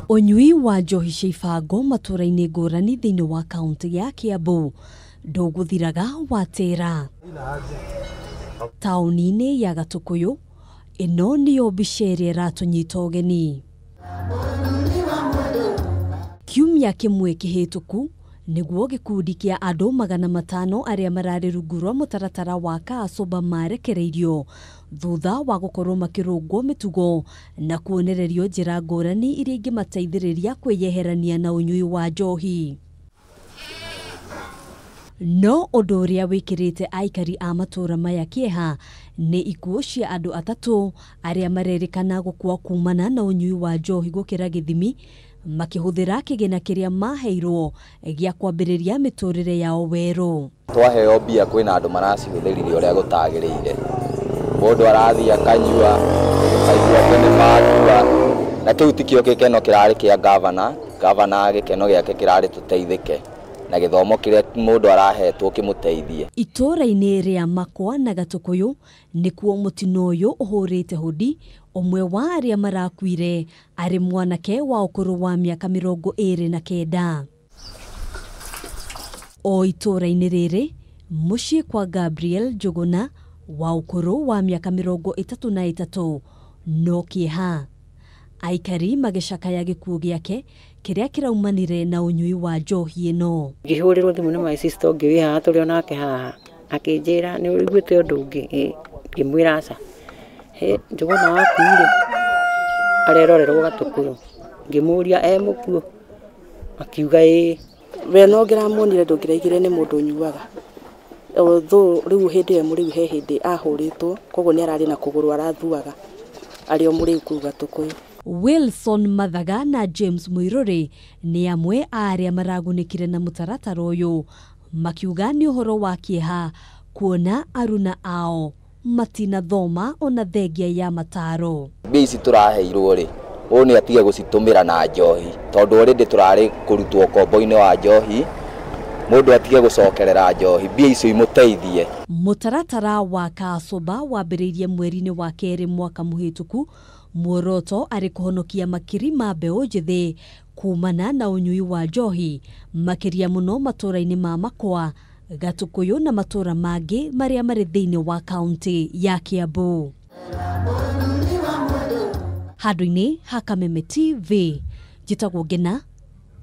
Ũnyui wa njohi cia ibango matũra-inĩ ngũrani thĩinĩ wa kaunti ya Kiambu ndũgũthiraga watĩra. Taũni-inĩ ya Gatũkũyũ ĩno nĩyo mbica ĩrĩa ĩratũnyita ũgeni. Kiumia kĩmwe kĩhĩtũku nĩguo gĩkundi kĩa andũ 500 arĩa mararĩ rungu rwa mũtaratara wa Kaa Sober marekereirio thutha wa gũkorwo makĩrũngwo mĩtugo na kuonererio njĩra ngũrani iria ingĩmateithĩrĩria kwĩyeherania na ũnyui wa njohi. No ũndũ ũrĩa wĩkĩrĩte aikari a matũra maya kĩeha nĩ ikuũ cia andũ 3 arĩa marerĩkana gũkua kumana na ũnyui wa njohi gũkĩra gĩthimi makĩhũthĩra kĩgĩna kĩrĩa maheirwo gĩa kwambĩrĩria mĩtũrĩre yao werũ. Twaheo mbia kwĩna andũ maracihũthĩrire ũrĩa gũtagĩrĩire. Mũndũ arathiĩ akanyua, akaigua atĩ nĩ makua, na kĩu tikĩo gĩkeno kĩrarĩ kĩa gavana. Gavana gĩkeno gĩake kĩrarĩ tũteithĩke na gĩthomo kĩrĩa mũndũ arahetwo kĩmũteithie. Itũra-inĩ rĩa Makwa na Gatũkũyũ nĩkuo mũtino ũyũ ũhũrĩte hũdi, ũmwe wa arĩa marakuire arĩ mwanake wa ũkũrũ wa mĩaka 29. O itũra-inĩ rĩrĩ mũciĩ kwa Gabriel Njũgũna wa ũkũrũ wa mĩaka 33 no kĩeha. Aikari magĩcakaya gĩkuũ gĩake kĩrĩa kĩraumanire na ũnyui wa njohi ĩno. Ngĩhũrĩrwo thimũ nĩ my sister ũngĩ wĩ haha tũrĩ onake haha, akĩnjĩra nĩ ũiguĩte ũndũ ũngĩ, ngĩmwĩra aca. Njũgũna waku rĩ arerorerwo Gatũkũyũ, ngĩmũria e mũkuũ, akiuga ĩĩ. We no ngĩramuonire ndũngĩraigire nĩ mũndũ ũnyuaga. Although rĩu hĩndĩ ĩyo mũrĩu he hĩndĩ ahũrĩtwo, koguo nĩ ararĩ na kũgũrũ arathuaga arĩ o mũrĩu kũu Gatũkũyũ. Wilson Mathaga na James Muiruri nĩ amwe a arĩa maragunĩkire na mũtaratara ũyũ, makiuga nĩ ũhoro wa kĩeha kuona aruna ao matinathoma ona thengia ya mataro. Mbia ici tũraheirwo rĩ, ũyũ nĩ atige gũcitũmĩra na njohi tondũ already tũrarĩ kũrutwo ũkombo-inĩ wa njohi, mũndũ atige gũcokerera njohi, mbia icio imũteithie. Mũtaratara wa Kaa Sober wambĩrĩirie mweri-inĩ wa kerĩ mwaka mũhĩtũku, muoroto arĩ kũhonokia makiri ma mbeũ njĩthĩ kumana na ũnyui wa njohi makĩria mũno matũra-inĩ ma Makwa, Gatũkũyũ na matũra mangĩ marĩa marĩ thĩinĩ wa kaunti ya Kiambu. Handũ-inĩ ha Kameme TV, njĩtagwo Ngena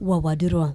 wa Wandirwa.